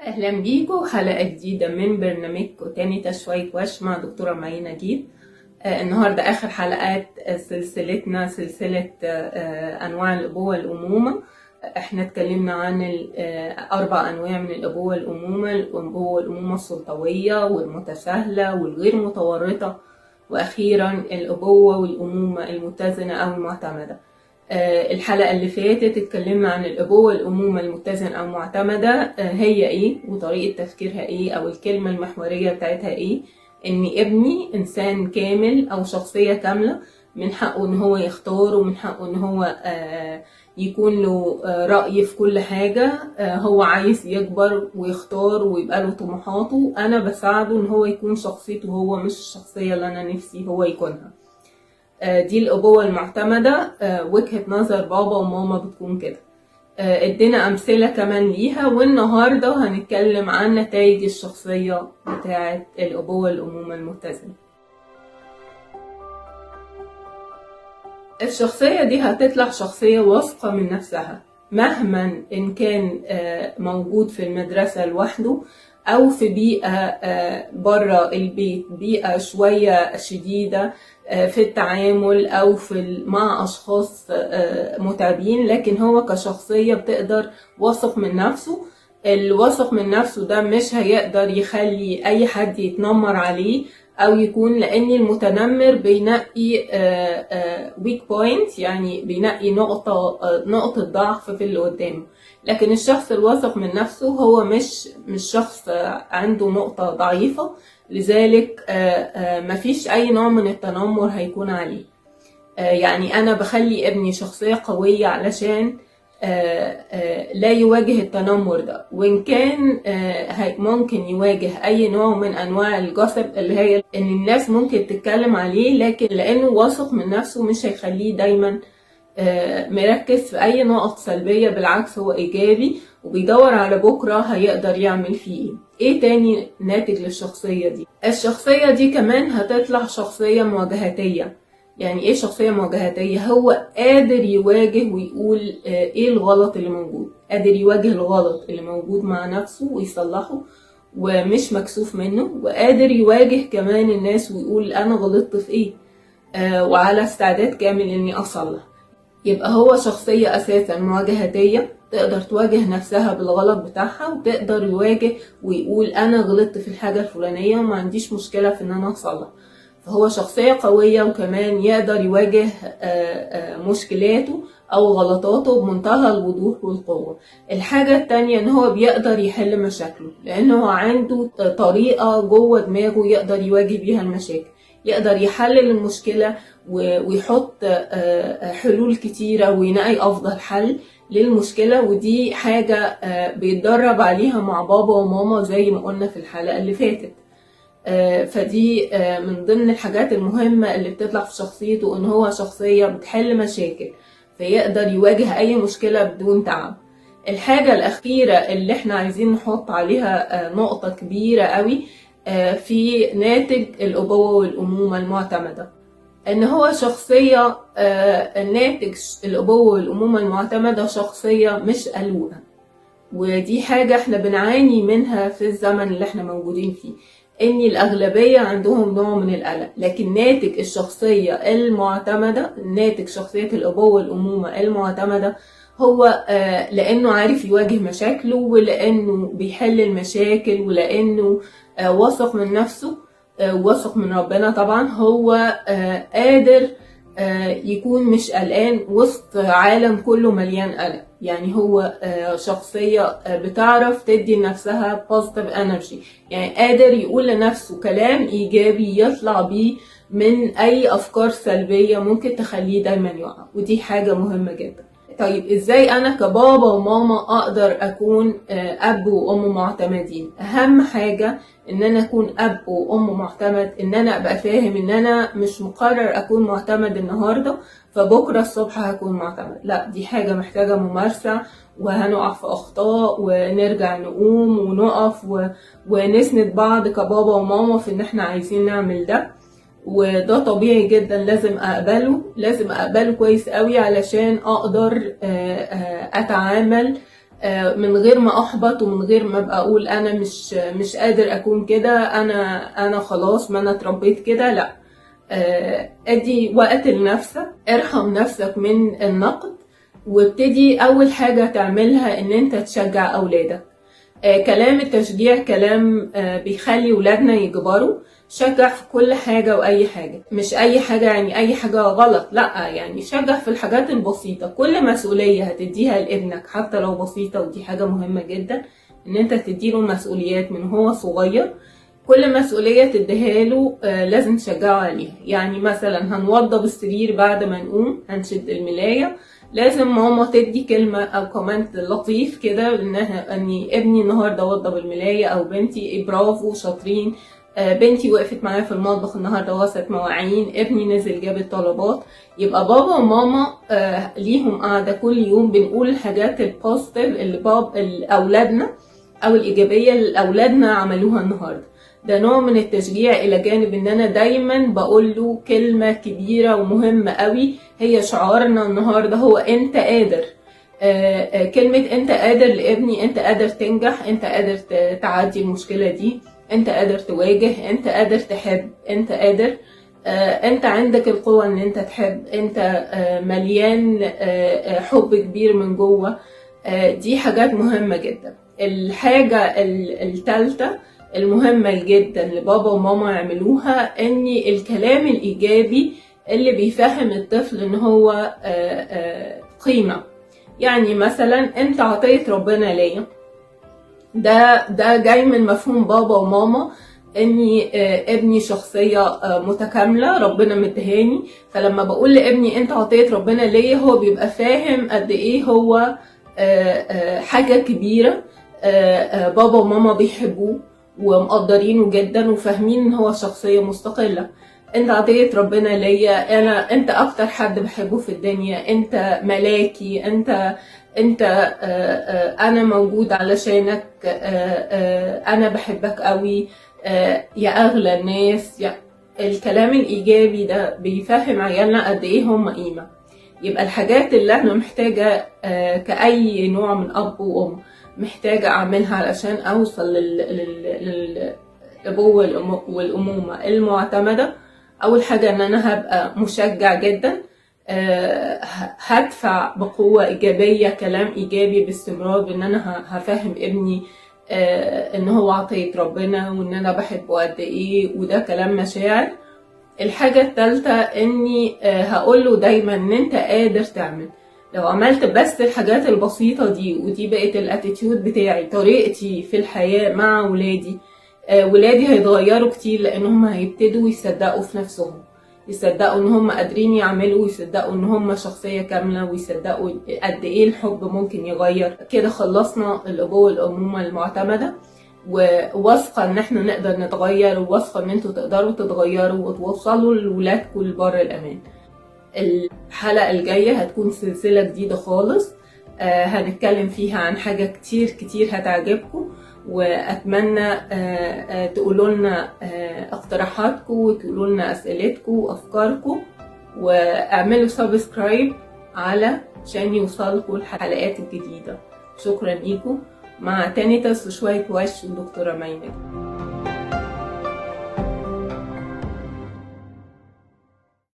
أهلا بيكم حلقة جديدة من برنامجكم تاني تشويق وش مع دكتورة مي نجيب. النهاردة آخر حلقات سلسلتنا، سلسلة أنواع الأبوة والأمومة. احنا اتكلمنا عن 4 أنواع من الأبوة والأمومة: الأبوة والأمومة السلطوية والمتساهلة والغير متورطة، وأخيرا الأبوة والأمومة المتزنة أو المعتمدة. الحلقة اللي فاتت اتكلمنا عن الأبوة والأمومة المتزنة أو المعتمدة، هي إيه وطريقة تفكيرها إيه أو الكلمة المحورية بتاعتها إيه. إن ابني إنسان كامل أو شخصية كاملة، من حقه إن هو يختار، ومن حقه إن هو يكون له رأي في كل حاجة. هو عايز يكبر ويختار ويبقى له طموحاته، أنا بساعده إن هو يكون شخصيته هو، مش الشخصية اللي أنا نفسي هو يكونها. دي الأبوة المعتمدة. وجهة نظر بابا وماما بتكون كده. ادينا أمثلة كمان ليها، والنهاردة هنتكلم عن نتائج الشخصية بتاعة الأبوة والأمومة المتزنة. الشخصية دي هتطلع شخصية واثقة من نفسها، مهما إن كان موجود في المدرسة لوحده أو في بيئة برا البيت، بيئة شوية شديدة في التعامل أو مع أشخاص متعبين، لكن هو كشخصية بتقدر واثق من نفسه. الواثق من نفسه ده مش هيقدر يخلي أي حد يتنمر عليه أو يكون، لأن المتنمر بينقي weak point، يعني بينقي نقطة ضعف في اللي قدامه. لكن الشخص الواثق من نفسه هو مش شخص عنده نقطة ضعيفة، لذلك مفيش أي نوع من التنمر هيكون عليه. يعني أنا بخلي ابني شخصية قوية علشان لا يواجه التنمر ده، وإن كان ممكن يواجه أي نوع من أنواع الجسب اللي هي إن الناس ممكن تتكلم عليه، لكن لأنه واثق من نفسه مش هيخليه دايما مركز في أي نقط سلبية، بالعكس هو إيجابي وبيدور على بكرة هيقدر يعمل فيه إيه. إيه تاني ناتج للشخصية دي؟ الشخصية دي كمان هتطلع شخصية مواجهاتية. يعني إيه شخصية مواجهاتية؟ هو قادر يواجه ويقول إيه الغلط اللي موجود، قادر يواجه الغلط اللي موجود مع نفسه ويصلحه ومش مكسوف منه، وقادر يواجه كمان الناس ويقول أنا غلطت في إيه، وعلى استعداد كامل إني أصلح. يبقى هو شخصية أساسا مواجهاتية، تقدر تواجه نفسها بالغلط بتاعها، وتقدر يواجه ويقول أنا غلطت في الحاجة الفلانية وما عنديش مشكلة في إن أنا أصلح. فهو شخصية قوية، وكمان يقدر يواجه مشكلاته أو غلطاته بمنتهى الوضوح والقوة. الحاجة التانية إن هو بيقدر يحل مشاكله، لأنه عنده طريقة جوه دماغه يقدر يواجه بيها المشاكل، يقدر يحلل المشكلة ويحط حلول كتيرة وينقي أفضل حل للمشكلة. ودي حاجة بيتدرب عليها مع بابا وماما زي ما قلنا في الحلقة اللي فاتت. فدي من ضمن الحاجات المهمة اللي بتطلع في شخصيته، إن هو شخصية بتحل مشاكل، فيقدر يواجه أي مشكلة بدون تعب. الحاجة الأخيرة اللي احنا عايزين نحط عليها نقطة كبيرة قوي في ناتج الأبوة والأمومة المعتمدة، إن هو شخصية ناتج الأبوة والأمومة المعتمدة شخصية مش قلوقة. ودي حاجة احنا بنعاني منها في الزمن اللي احنا موجودين فيه، إن الأغلبية عندهم نوع من القلق. لكن ناتج الشخصية المعتمدة، ناتج شخصية الأبوة والأمومة المعتمدة، هو لأنه عارف يواجه مشاكله، ولأنه بيحل المشاكل، ولأنه واثق من نفسه، واثق من ربنا طبعا، هو قادر يكون مش قلقان وسط عالم كله مليان قلق. يعني هو شخصية بتعرف تدي لنفسها positive energy، يعني قادر يقول لنفسه كلام إيجابي يطلع بيه من أي أفكار سلبية ممكن تخليه دايما يقع، ودي حاجة مهمة جدا. طيب إزاي أنا كبابا وماما أقدر أكون أب وأم معتمدين؟ أهم حاجة إن أنا أكون أب وأم معتمد، إن أنا أبقى فاهم إن أنا مش مقرر أكون معتمد النهاردة فبكرة الصبح هكون معتمد، لا، دي حاجة محتاجة ممارسة، وهنقع في أخطاء ونرجع نقوم ونقف ونسند بعض كبابا وماما في إن إحنا عايزين نعمل ده، وده طبيعي جدا، لازم أقبله، لازم أقبله كويس قوي علشان أقدر أتعامل من غير ما احبط ومن غير ما ابقى اقول انا مش قادر اكون كده، انا خلاص ما انا اتربيت كده. لا، ادي وقت لنفسك، ارحم نفسك من النقد، وابتدي اول حاجة تعملها ان انت تشجع اولادك. كلام التشجيع كلام بيخلي ولادنا يكبروا. شجع في كل حاجة وأي حاجة، مش أي حاجة يعني أي حاجة غلط، لأ، يعني شجع في الحاجات البسيطة. كل مسؤولية هتديها لابنك حتى لو بسيطة، ودي حاجة مهمة جدا إن أنت تديله مسؤوليات من هو صغير. كل مسؤولية تديها له لازم تشجعه عليها. يعني مثلا هنوضب السرير بعد ما نقوم، هنشد الملاية، لازم ماما تدي كلمة أو comment لطيف كده إن ابني النهاردة وضب الملاية، أو بنتي برافو شاطرين، بنتي وقفت معايا في المطبخ النهارده وغسلت مواعين، ابني نزل جاب الطلبات. يبقى بابا وماما ليهم قاعدة كل يوم بنقول الحاجات ال positive اللي اولادنا او الايجابية اللي اولادنا عملوها النهارده. ده نوع من التشجيع، الى جانب ان انا دايما بقول له كلمة كبيرة ومهمة قوي هي شعارنا النهارده، هو انت قادر. كلمة انت قادر لابني، انت قادر تنجح، انت قادر تعدي المشكلة دي، انت قادر تواجه، انت قادر تحب، انت قادر، انت عندك القوة ان انت تحب، انت مليان حب كبير من جوه. دي حاجات مهمة جدا. الحاجة الثالثة المهمة جدا لبابا وماما يعملوها، ان الكلام الايجابي اللي بيفهم الطفل ان هو قيمة. يعني مثلا انت عطية ربنا ليا، ده جاي من مفهوم بابا وماما اني ابني شخصية متكاملة ربنا مدهاني. فلما بقول لابني انت عطية ربنا ليا، هو بيبقى فاهم قد ايه هو حاجة كبيرة، بابا وماما بيحبوه ومقدرينه جدا وفاهمين ان هو شخصية مستقلة. انت عطية ربنا ليا، انت اكتر حد بحبه في الدنيا، انت ملاكي، انت انا موجود علشانك، انا بحبك قوي، يا اغلى الناس. الكلام الايجابي ده بيفهم عيالنا قد ايه هم قيمة. يبقى الحاجات اللي انا محتاجة كأي نوع من اب وام محتاجة اعملها علشان اوصل للابوة والامومة المعتمدة، اول حاجة ان انا هبقى مشجع جدا، هدفع بقوة إيجابية، كلام إيجابي باستمرار، بإن أنا هفهم ابني إن هو عطية ربنا وإن أنا بحبه قد إيه، وده كلام مشاعر. الحاجة الثالثة إني هقوله دايما إن أنت قادر تعمل. لو عملت بس الحاجات البسيطة دي، ودي بقت ال attitude بتاعي، طريقتي في الحياة مع ولادي، ولادي هيتغيروا كتير، لأنهم هيبتدوا يصدقوا في نفسهم، يصدقوا ان هم قادرين يعملوا، ويصدقوا ان هم شخصية كاملة، ويصدقوا قد ايه الحب ممكن يغير. كده خلصنا الابوة والامومة المعتمدة، وواثقة ان احنا نقدر نتغير، وواثقة ان انتوا تقدروا تتغيروا وتوصلوا لولادكم لبر الامان. الحلقة الجاية هتكون سلسلة جديدة خالص، هنتكلم فيها عن حاجة كتير كتير هتعجبكم، وأتمنى تقولوا لنا اقتراحاتكم وتقولوا لنا أسئلتكم وأفكاركم، واعملوا subscribe علشان يوصلكم الحلقات الجديدة. شكرا ليكم. مع تانيتس وشوية وش ودكتورة مينة.